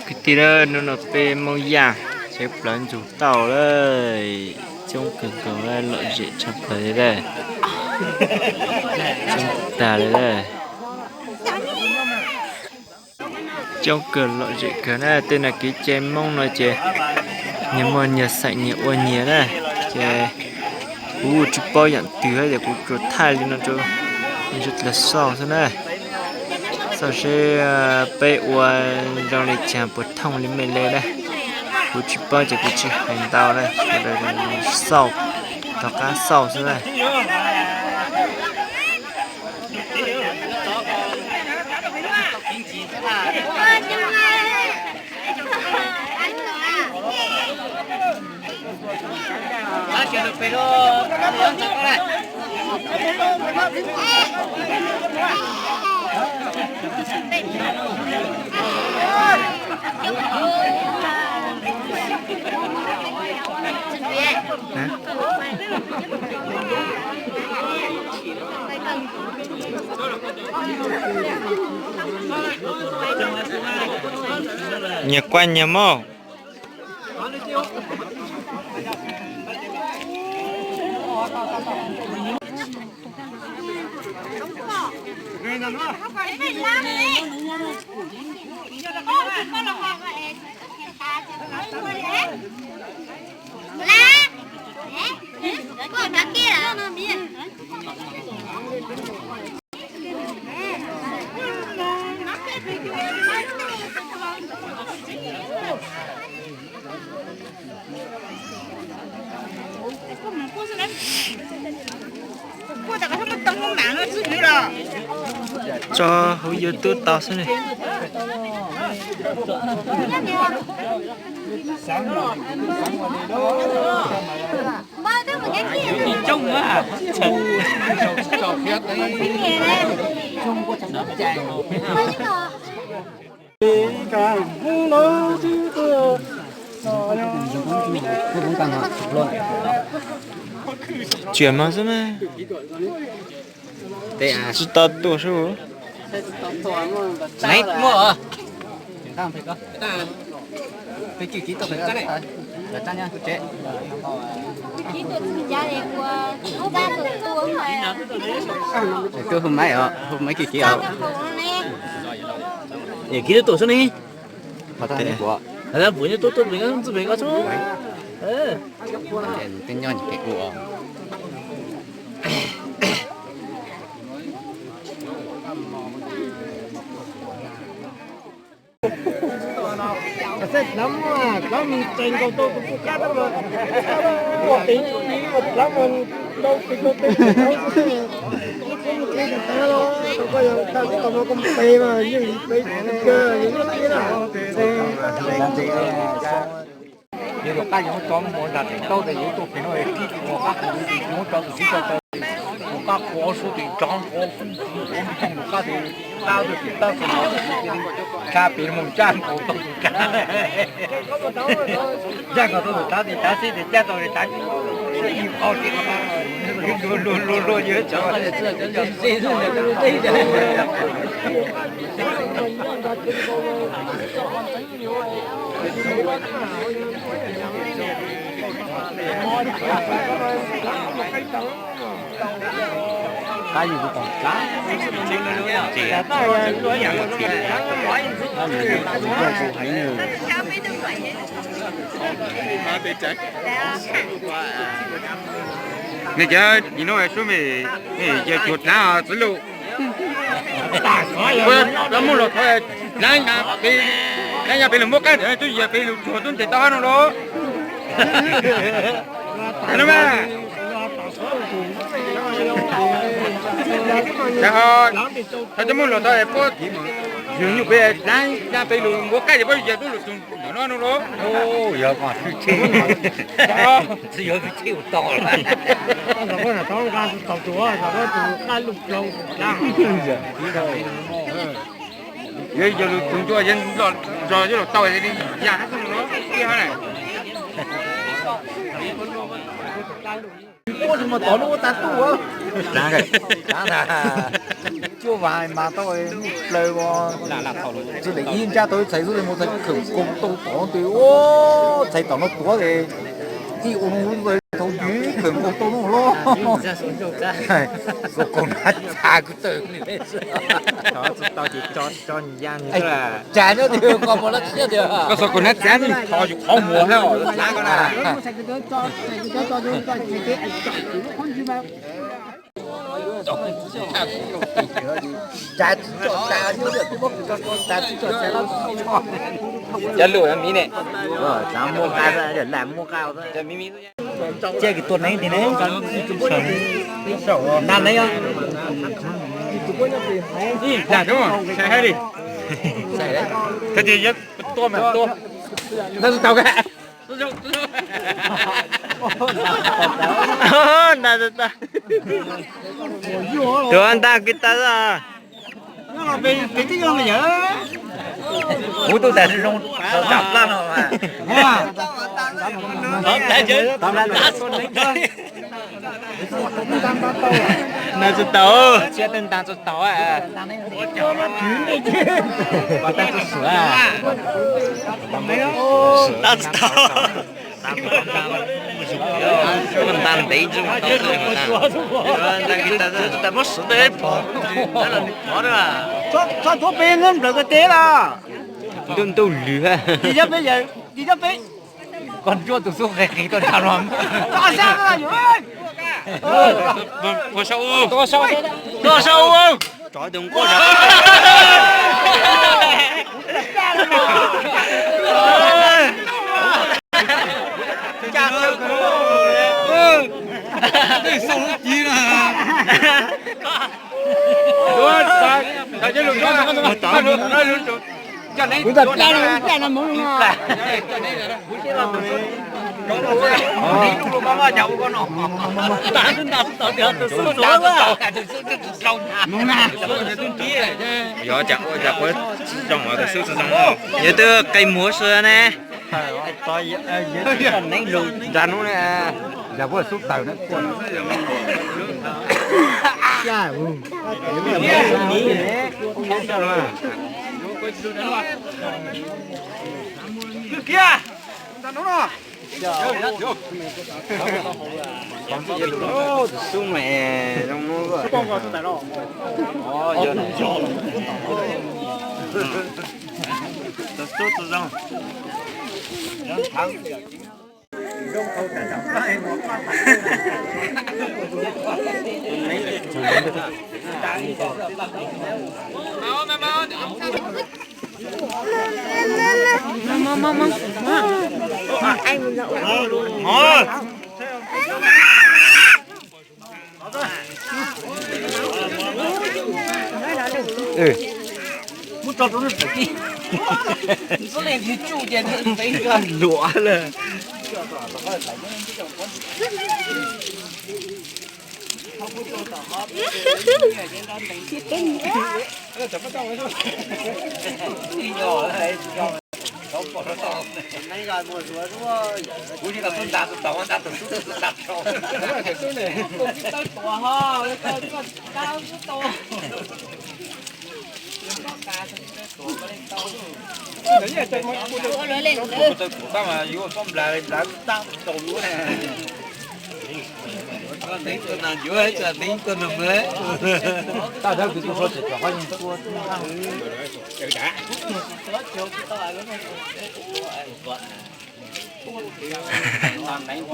Kwv tij, hnub no peb Hmoob Yaj tsheb plawv ntxug tauj lawm, coob kawg nkaus, lom zem tshaj plaws li lawm, coob tag li lawm. Coob kawg, lom zem kawg na. Tej nam kev cai Hmoob no ces nyias muaj nyias xeem nyias ua nyias na, ces kuv tsis paub yam twg ces kuv tsuas thaij li no rau nej sawv daws xauj xwb na. Xauj seb peb ua zoo li cas, puas thooj li mej le na. Kuv tsis paub ces kuv tsis hais ntau na, sawv daws xauj, rov qab xauj xwb na. Nyias kuaj nyias mog. Tso hauv YouTube tau xwb ne. Tsiam mas xwb mas. Tsis tau tuaj sub. Twb hu maiv os, hu maiv kiv kiv os. Niam kiv twb tuaj sub ne. Hais puas nyob tuaj tuaj pem ntxwj pem ko sub. Twb nyob pem ua. Yog tom qab yog muab tso mus nram tsev taub tes yuav tuaj pem no es kib tus qab qhuav, muab tso tus tib tso taw, tus qab qhuav ob suab tes rov qhuav, qhuav mus tom qab tes qab tuaj tim tab tus no, tshab pem mus tshab nkaus tau tus rab. Tshab nkaus tau tus rab tes rab xib tes caj tau tes rab, ib qho tes qhov luag luag luag yog tso. Nej cov nim no sub me, yog cuag dlaab txiv lus, muaj los thov dlaab, dlaab yog peb lug muab qaab, tub yog peb lug cuag tub ntes tau hab no los. Thov cov muaj los thov puab yug nyuj peb dlaab, yog peb lug muab qaab ces puab yug tub lug tug ntawm no no los. Yog tub tsheb, tub tsheb ua tau. Yog yog lug tug ncua yog los tau li yag hab xwb no los tib hab na. Ua tsis mas tod lub ua tag tuj. Cuaj vas mas tau mus plaws, tsis li ib ntsab tau ib txhais xwb li, mus txhais khawm koog tau tom ntws, txhais tom no tuav es ib ua thaum twg khawm koog tau no los. Xua koog na txav kuv tawm. Tsa nyob tiag, koj pom lab tsis nyob tiag. Koj xua koog na txav, thov yus qhov muag thiab os, txav koj na. Cov lus miv ne, muaj qa, lam muaj qa, cia kis tua neeb ti ne, nta neeb os. Ib dag xwb, sai hais li, koj tias yog tua mas tua, nta tsis tau ka. Nta tsis tau. Tua nta kis tas. Kuv tub tas zoo, tsam plab no mas. Nta tsis tau, tsis nta tsis tau. Pas tag tsis sua, nta tsis tau. Nta ntev, nta muab sov ntawd pom, pom. Txhob tuav peb nplawm ko teb los. Ntuj ntuj lwg. Koj ntsuab tus xub qis qis tuaj nrad los. Tuaj saum, tuaj saum. Tsov tus nquaj. Yog cas ua cas quav tsis zoo, tus xub tsis zoo. Yog twb qe muag xwb ne. Nrad hnub ne, yog puab xub tawg na. Xub me zoo. Tus xub tsis zoo. Luam lawm.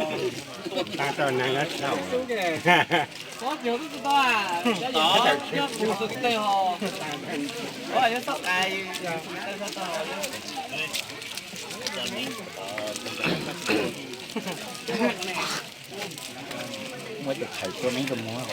Muaj tus thawm tua neeb rau muag.